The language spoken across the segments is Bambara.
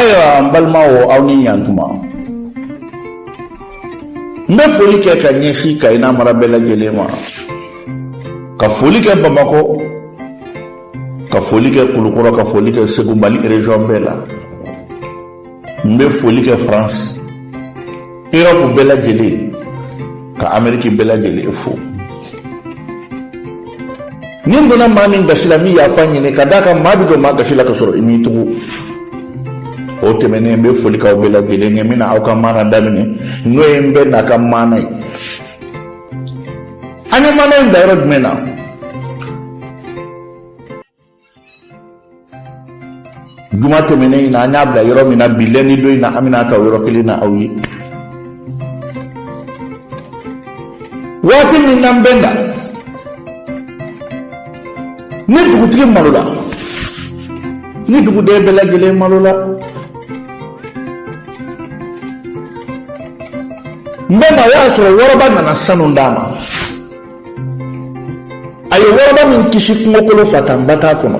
Ayiwa, n balimaw, aw ni ɲantuma. N bɛ foli kɛ ka ɲɛsin Kayi n'a mara bɛɛ lajɛlen ma, ka foli kɛ Bamakɔ, ka foli kɛ Kulukɔrɔ, ka foli kɛ Segu, Mali région bɛɛ la. N bɛ foli kɛ France, Europe bɛɛ lajɛlen, ka Amérique bɛɛ lajɛlen fo. Ni n donna maa min gasi la, n bɛ yafa ɲini, ka d'a kan maa bɛ don maa gasi la ka sɔrɔ i m'i tugu. O tɛmɛnen, n bɛ foli k'aw bɛɛ lajɛlen ye. N bɛna aw ka maana daminɛ, n'o ye n bɛ n'a ka maana ye. An ye maana in bila yɔrɔ jumɛn na? Juma tɛmɛnen in na, an y'a bila yɔrɔ min na, bi lundi don in na, an bɛna ta o yɔrɔ kelen na aw ye. Waati min na n bɛ na ni dugutigi malola, ni duguden bɛɛ lajɛlen malola, n bɛ na, o y'a sɔrɔ wɔrɔba nana sanu d'a ma. A ye wɔrɔba min kisi kungokolo fatanba t'a kɔnɔ,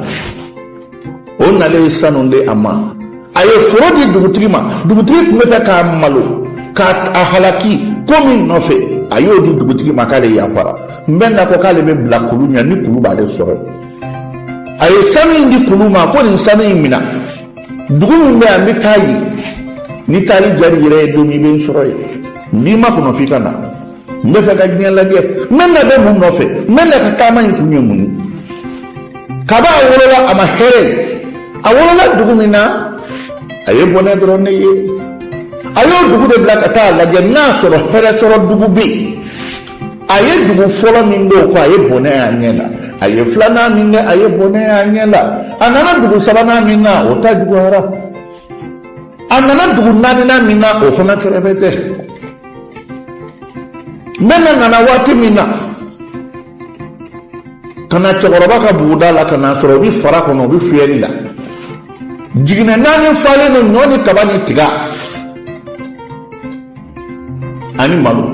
o nalen ye sanu di a ma. A ye foro di dugutigi ma. Dugutigi tun bɛ fɛ k'a malo, k'a halaki ko min nɔfɛ, a y'o di dugutigi ma k'ale yafara. N bɛ na ko k'ale bɛ bila kulu ɲɛ ni kulu b'ale sɔrɔ. A ye sanu in di kulu ma ko nin sanu in mina, dugu min bɛ yan, n bɛ taa yen. Ni taali diyara i yɛrɛ ye don min, i bɛ n sɔrɔ yen. N b'i makɔnɔ f'i ka na. N bɛ fɛ ka diɲɛ lajɛ. N bɛ na bɛ mun nɔfɛ? N bɛ na ka taama in kun ye mun ye? Kabi a wolola, a ma hɛrɛ ye. A wolola dugu min na, a ye bɔnɛ dɔrɔn de ye. A y'o dugu de bila ka taa a lajɛ n'a sɔrɔ hɛrɛ sɔrɔ dugu bɛ yen. A ye dugu fɔlɔ min don ko a ye bɔnɛ y'a ɲɛ la, a ye filanan min kɛ, a ye bɔnɛ y'a ɲɛ la. A nana dugu sabanan min na, o ta juguyara. A nana dugu naaninan min na, o fana kɛrɛfɛ tɛ. N bɛ na nana waati min na ka na cɛkɔrɔba ka buguda la, ka n'a sɔrɔ o bɛ fara kɔnɔ, o bɛ fiyɛli la. Jiginɛ naani falen don ɲɔ ni kaba ni tiga ani malo.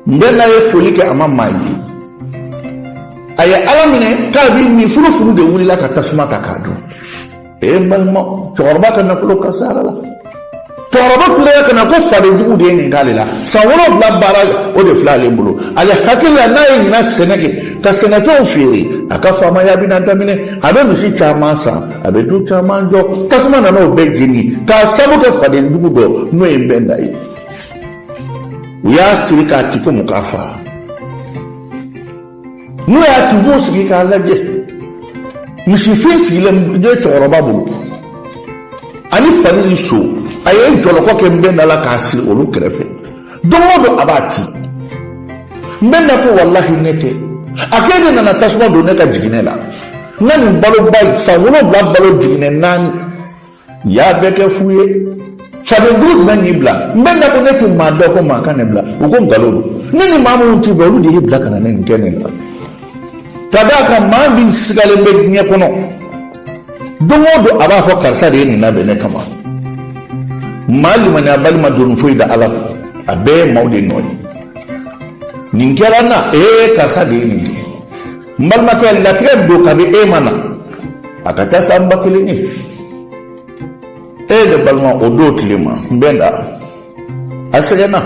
N bɛ n'a ye foli kɛ, a ma maa ye. A ye ala minɛ k'a b'i min furufuru de wulila ka tasuma ta k'a dun. Ee, n balima, cɛkɔrɔba ka nafolo kasara la. Cɛkɔrɔba tilara ka na ko fadenjugu de ye nin k'ale la. San 7 baara, o de filɛ ale bolo. Ale hakili la, n'a ye ɲinan sɛnɛ kɛ ka sɛnɛfɛnw feere, a ka faamaya bɛna daminɛ, a bɛ misi caman san, a bɛ du caman jɔ. Tasuma nana o bɛɛ jeni k'a sabu kɛ fadenjugu dɔ, n'o ye Nbɛnda ye. U y'a siri k'a ci ko mun k'a fa. N'u y'a ci, u b'u sigi k'a lajɛ. Misifin sigilen bɛ cɛkɔrɔba bolo ani fali ni so. A ye jɔlɔkɔ kɛ Nbɛnda la k'a siri olu kɛrɛfɛ. Don o don, a b'a ci. Nbɛnda ko walahi, ne tɛ. A k'e de nana tasuma don ne ka jiginɛ la. N ka nin baloba in, san 7 balo, jiginɛ naani y'a bɛɛ kɛ fu ye. Fadenjugu jumɛn y'i bila? N bɛ na ko ne tɛ maa dɔn ko maa ka ne bila. U ko nkalon don. Ne ni maa minnu t'i bila, olu de y'i bila ka na ne nin kɛ ne la. Ka d'a kan maa min sigalen bɛ diɲɛ kɔnɔ, don o don a b'a fɔ karisa de ye nin labɛn ne kama. Maa limaniyabali ma doni foyi da Ala kun, a bɛɛ ye maaw de nɔ ye. Nin kɛra n na, ee, karisa de ye nin kɛ. N balimakɛ, latigɛ don kabi e ma na, a ka taa san 1000 ye. E de balima, o don tile ma, n bɛ da, a sɛgɛnna,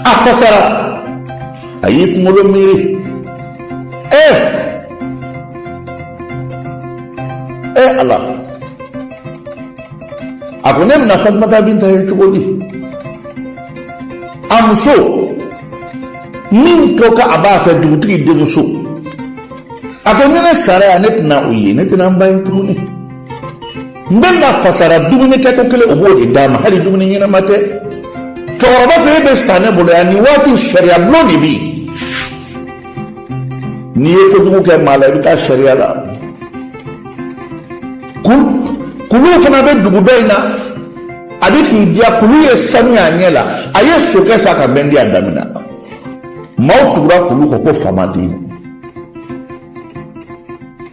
a fasara, a y'i kunkolo miiri. Ee, e Ala, a ko ne bɛna Fatumata Binta ye cogo di? A muso min ko k'a b'a fɛ, dugutigi denmuso, a ko ni ne sara yan, ne tɛna o ye, ne tɛna n ba ye tuguni. N bɛ na fasara, dumuni kɛko kelen o b'o de d'a ma, hali dumuni ɲɛnama tɛ. Cɛkɔrɔba ko e bɛ sa ne bolo yan nin waati, sariya bulon de bɛ yen. N'i ye kojugu kɛ maa la, i bɛ taa sariya la. Kulu fana bɛ dugu dɔ in na, a bɛ k'i diya. Kulu ye sanu y'a ɲɛ la, a ye sokɛ san ka bɛn di a daminɛ. Maaw tugura kulu kɔ ko faamaden.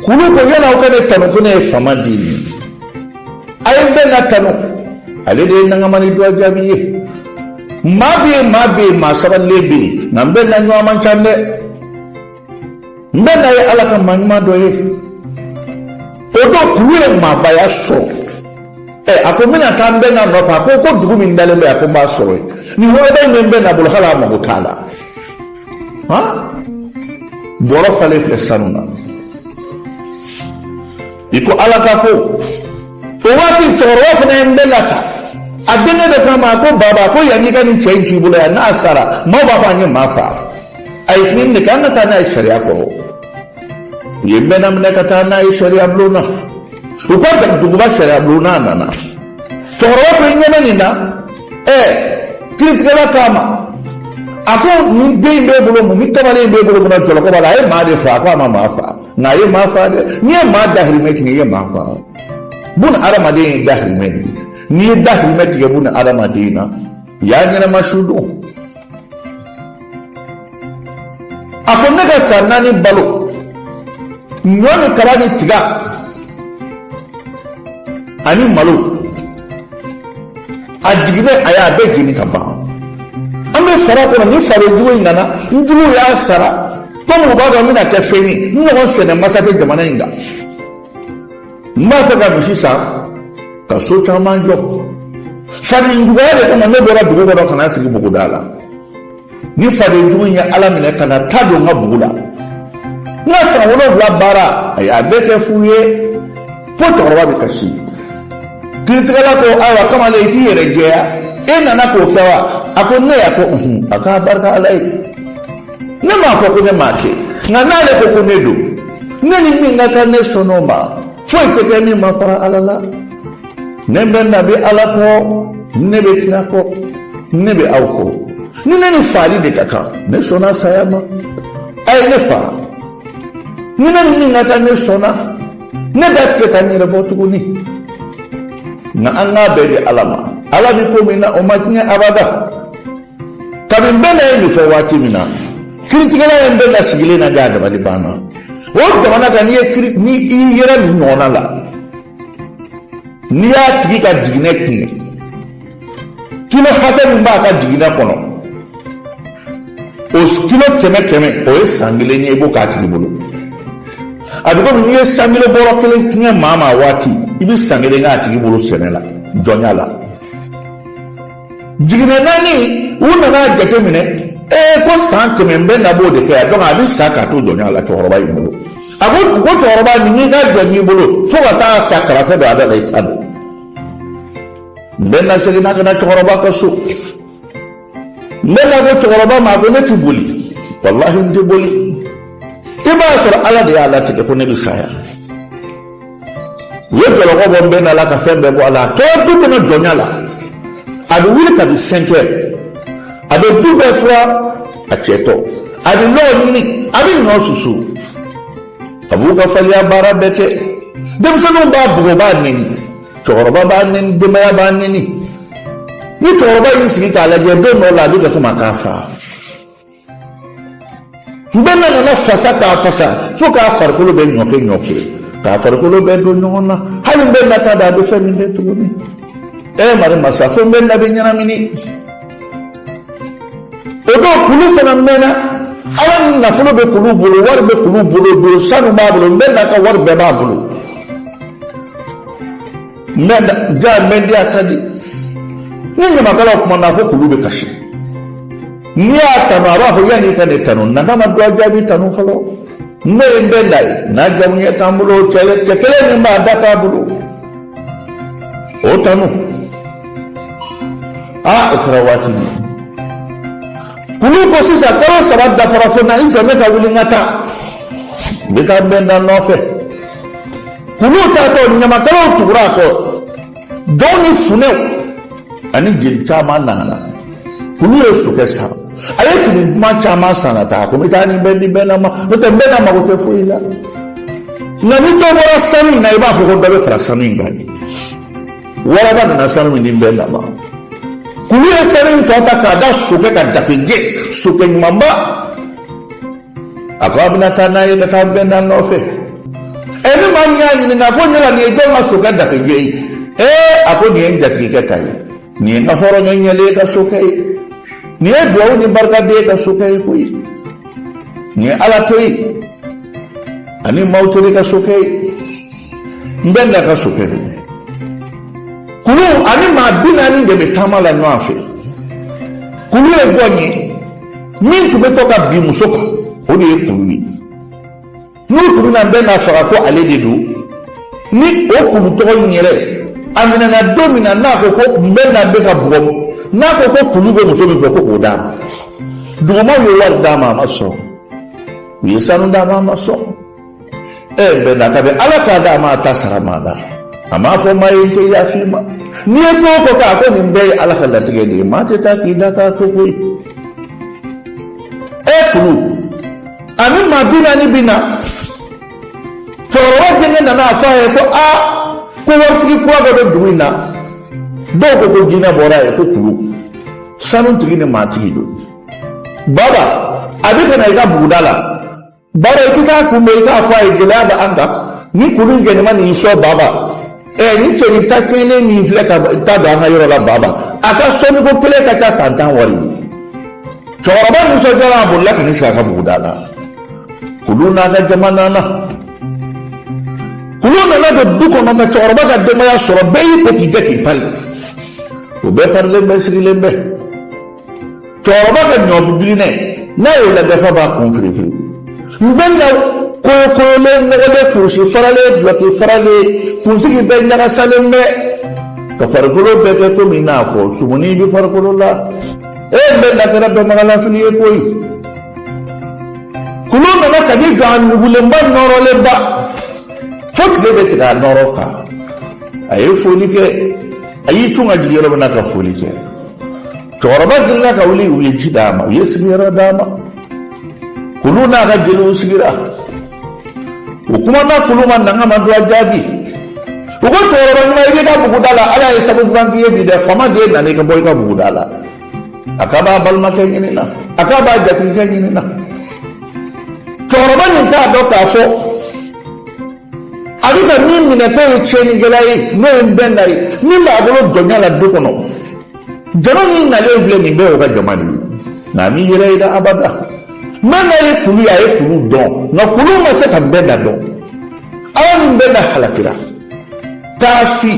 Kulu ko yala aw ka ne tanu ko ne ye faamaden ye, a ye n bɛɛ na tanu. Ale de ye nangamani dɔ jaabi ye. Maa bɛ yen, maa bɛ yen, maa sabalilen bɛ yen, nka n bɛɛ na ɲɔgɔn man ca dɛ. N bɛ na ye Ala ka maa ɲuman dɔ ye. O don kulu ye maabaya sɔrɔ. Ɛ, a ko n bɛna taa n bɛnna nɔfɛ. A ko ko dugu min dalen bɛ, a ko n b'a sɔrɔ yen. Nin waraba in bɛ n bɛnna bolo, hali a mago t'a la. Han, bɔrɔ falen filɛ sanu na. I ko Ala ka ko. O waati cɛkɔrɔba fana ye n bɛnna ta a denkɛ dɔ kama. A ko baba, ko yanni i ka nin cɛ in to i bolo yan, n'a sara, maaw b'a fɔ an ye maa fa. A ye nin de kɛ, an ka taa n'a ye sariya kɔrɔ. U ye n bɛnna minɛ ka taa n'a ye sariya bulon na, u ka duguba sariya bulon n'a nana. Cɛkɔrɔba ko i ɲɛ bɛ nin na. Ɛ, kiritigɛla k'a ma, a ko nin den in b'e bolo mun, ni kamalen in b'e bolo mun na, jɔlɔkɔ b'a la? A ye maa de fa. A ko a ma maa fa, nka a ye maa fa dɛ. N'i ye maa dahirimɛ tigɛ, i ye maa fa. Buna adamaden ye dahirimɛ de ye. N'i ye dahirimɛ tigɛ buna adamaden na, i y'a ɲɛnama su don. A ko ne ka san 4 balo, ɲɔ ni kaba ni tiga ani malo, a jiginɛ, a y'a bɛɛ jeni ka ban. An bɛ fara kɔnɔ ni faden jugu in nana, n juguw y'a sara komi u b'a dɔn n bɛna kɛ fɛn ye. N ɲɔgɔn sɛnɛ masa tɛ jamana in kan. N b'a fɛ ka misi san ka so caman jɔ. Faden juguya de kama ne bɔra dugu kɔnɔ ka na sigi buguda la. Ni faden jugu in ye Ala minɛ ka na ta don n ka bugu la, n ka san 7 baara, a y'a bɛɛ kɛ fu ye. Fo cɛkɔrɔba bɛ kasi. Kiritigɛla ko ayiwa kamalen, i t'i yɛrɛ jɛya, e nana k'o kɛ wa? A ko ne y'a ko unhun. A k'a barika Ala ye, ne m'a fɔ ko ne m'a kɛ, nka n'ale ko ko ne don, ne ni min ka kan, ne sɔnn'o ma. Foyi tɛ kɛ min ma fara Ala la. Ne bɛ nabi Ala kɔ, ne bɛ kira kɔ, ne bɛ aw kɔ. Ni ne ni faali de ka kan, ne sɔnna saya ma, a ye ne faga. Ni ne ni min ka kan, ne sɔnna. Ne da tɛ se ka n yɛrɛ bɔ tuguni, nka an k'a bɛɛ di Ala ma. Ala bɛ ko min na, o ma tiɲɛ abada. Kabini bɛɛ ye nin fɔ waati min na, kiritigɛla ye n bɛɛ la sigilen na, ja dabali banna. O jamana kan, n'i ye kiri, ni i yɛrɛ nin ɲɔgɔnna la, n'i y'a tigi ka jiginɛ tiɲɛ, kilo hakɛ min b'a ka jiginɛ kɔnɔ, o kilo 100 100, o ye san 1 ye, i b'o k'a tigi bolo. A bɛ komi n'i ye sankilo bɔrɔ kelen tiɲɛ maa ma waati, i bɛ san 1 k'a tigi bolo sɛnɛ la, jɔnya la. Jiginɛ 4, u nana jateminɛ, ee, ko san 100 n bɛ na b'o de kɛ yan. Donc a bɛ sa k'a to jɔnya la cɛkɔrɔba in bolo. A ko ko cɛkɔrɔba, nin y'i ka jɔn y'i bolo fo ka taa sa, karafe don a da la, i ta don. N bɛ na seginna ka na cɛkɔrɔba ka so. N bɛ na ko cɛkɔrɔba ma, a ko ne ti boli, walahi n tɛ boli. I b'a sɔrɔ Ala de y'a latigɛ ko ne bɛ saya. U ye jɔlɔkɔ bɔ n bɛ na la ka fɛn bɛɛ bɔ a la. A tora du kɔnɔ jɔnya la. A bɛ wuli kabi 5 heures, a bɛ du bɛɛ fura a cɛ tɔ, a bɛ lɔgɔ ɲini, a bɛ ɲɔ susu, a b'u ka faliya baara bɛɛ kɛ. Denmisɛnninw b'a bugɔ, b'a neni, cɛkɔrɔba b'a neni, denbaya b'a neni. Ni cɛkɔrɔba y'i sigi k'a lajɛ, don dɔw la a bɛ kɛ komi a k'a fa. N bɛ nana fasa k'a fasa fo k'a farikolo bɛ ɲɔkɛ ɲɔkɛ, k'a farikolo bɛɛ don ɲɔgɔn na. Hali n bɛ na ta da, a bɛ fɛn min kɛ tuguni, e mari masa, fo n bɛ na bɛ ɲɛnamini. O don kulu fana mɛnna. Ala ni nafolo bɛ kulu bolo, wari bɛ kulu bolo, don sanu b'a bolo, n bɛ na ka wari bɛɛ b'a bolo. N bɛ ja n bɛ di, a ka di. Ni ɲamakalaw kumana, fo kulu bɛ kasi. N'i y'a tanu, a b'a fɔ yanni i ka ne tanu, na kama dɔ jaabi tanu fɔlɔ. N'o ye n bɛ na ye, n'a jamu ye t'an bolo, cɛ cɛ kelen min b'a da k'a bolo, o tanu. Aa, o kɛra waati min, kulu ko sisan kalo 3 dafara fo na i jɔ, ne ka wuli n ka taa, n bɛ taa n bɛ na nɔfɛ. Kulu taatɔ, ɲamakalaw tugura a kɔ, jɔnw ni funɛw ani jeli caman nana. Kulu ye sokɛ san, a ye fini duman caman san ka taa. A ko n bɛ taa nin bɛɛ di bɛɛ ma, n'o tɛ n bɛɛ na mago tɛ foyi la. Nka ni dɔ bɔra sanu in na, i b'a fɔ ko dɔ bɛ fara sanu in kan de. Waraba nana sanu min di n bɛɛ ma, kulu ye sanu in tɔ ta k'a da sokɛ ka dafejɛ, sokɛ ɲumanba. A ko a bɛna taa n'a ye ka taa bɛɛ na nɔfɛ. Ɛ, ni maa min y'a ɲininka ko yala nin ye jɔn ka sokɛ dafejɛ ye? Ee, a ko nin ye n jatigikɛ ta ye, nin ye n ka hɔrɔnkɛ ɲɛlen ka sokɛ ye, nin ye duwawu ni barikaden ka sokɛ ye koyi, nin ye Ala teri ani maaw teri ka sokɛ ye. Nbɛnda ka sokɛ don. Kulu ani maa 40 de bɛ taama la ɲɔgɔn fɛ. Kulu ye jɔn ye? Min tun bɛ to ka bin muso kan, o de ye kulu ye. N'u tun bɛna Nbɛnda faga ko ale de don, ni o kulu tɔgɔ in yɛrɛ a minɛna don min na, n'a ko ko Nbɛnda bɛ ka bugɔ, n'a ko ko kulu bɛ muso min fɛ, ko k'o d'a ma. Dugumaw ye wari d'a ma, a ma sɔn. U ye sanu d'a ma, a ma sɔn. Ɛ Nbɛnda, kabi Ala k'a da, a m'a ta sara maa la, a m'a fɔ maa ye n tɛ yafa i ma. N'i ye ko o ko kɛ, a ko nin bɛɛ ye Ala ka latigɛ de ye, maa tɛ taa k'i da k'a to koyi. Ɛ kulu ani maa 40 bɛ na. Cɛkɔrɔba denkɛ nana a fɔ a ye ko aa, ko waritigi kura dɔ bɛ dugu in na, dɔw ko ko jinɛ bɔra a ye, ko kulu sanutigi ni maatigi don. Baba, a bɛ ka na i ka buguda la. Baba, i tɛ taa kunbɛn, i k'a fɔ a ye gɛlɛya bɛ an kan ni kulu in kɛnɛma nin sɔn. Baba, ɛ ni cɛnin ta kelen min filɛ ka taa don an ka yɔrɔ la, baba, a ka sɔnniko kelen ka ca san 10 wari ye. Cɛkɔrɔba nisɔndiyara, a bolila ka n'i sigi a ka buguda la. Kulu n'a ka jama nana. Kulu nana don du kɔnɔ ka cɛkɔrɔba ka denbaya sɔrɔ, bɛɛ y'i ko k'i jɛ k'i pari. O bɛɛ parilen bɛ, sigilen bɛ. Cɛkɔrɔba ka ɲɔ jiginɛ, n'a y'o lajɛ f'a b'a kun firifiri. Nbɛnda koyokoyolen, nɔgɔlen, kurusi faralen, dulɔki faralen, kunsigi bɛɛ ɲagasalen bɛ, ka farikolo bɛɛ kɛ komi n'a fɔ sumuni bɛ farikolo la. E Nbɛnda kɛra dɔnbagalafili ye koyi. Kulu nana ka n'i jɔ a nugulenba nɔrɔlenba, fo tile bɛ tigɛ a nɔrɔ kan. A ye foli kɛ, a y'i cun ka jigin yɔrɔ min na ka foli kɛ, cɛkɔrɔba girinna ka wuli. U ye ji d'a ma, u ye sigiyɔrɔ d'a ma. Kulu n'a ka jeliw sigira, u kumana kulu ma, nanga ma don a jaabi. U ko cɛkɔrɔba ɲuman, i b'i ka buguda la, Ala ye sabu duman k'i ye bi dɛ. Faama den nana i ka bɔ i ka buguda la, a k'a b'a balimakɛ ɲini na, a k'a b'a jatigikɛ ɲini na. Cɛkɔrɔba nin t'a dɔn k'a fɔ a bɛ ka min minɛ k'o ye tiɲɛnikɛla ye, n'o ye Nbɛnda ye, min b'a bolo jɔnya la du kɔnɔ. Jama min nalen filɛ nin bɛɛ y'o ka jama de ye, nka a m'i yɛrɛ yira abada. Nbɛnda ye kulu ye, a ye kulu dɔn, nka kulu ma se ka Nbɛnda dɔn. Ala ni Nbɛnda halakira k'a fi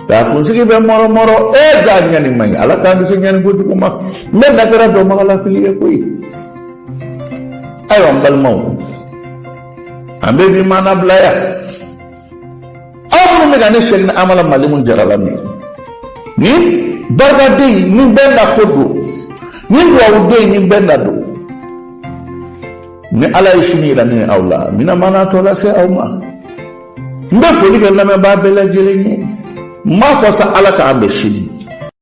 k'a kunsigi bɛ mɔrɔmɔrɔ. E ja ɲani man ɲi, Ala k'an kisi ɲani kojugu ma. Nbɛnda kɛra dɔnbagalafili ye koyi. Ayiwa n balimaw, an bɛ bi maana bila yan. Aw minnu bɛ ka ne Sɛkina Amala Malimu Jara lamɛn, nin barikaden ni Nbɛnda ko don, nin dugawuden ni Nbɛnda don, ni Ala ye sini yira ne ni aw la, n bɛna maana tɔ lase aw ma. N bɛ foli kɛ lamɛnbaa bɛɛ lajɛlen ye. N b'a fɔ sa, Ala k'an bɛn sini.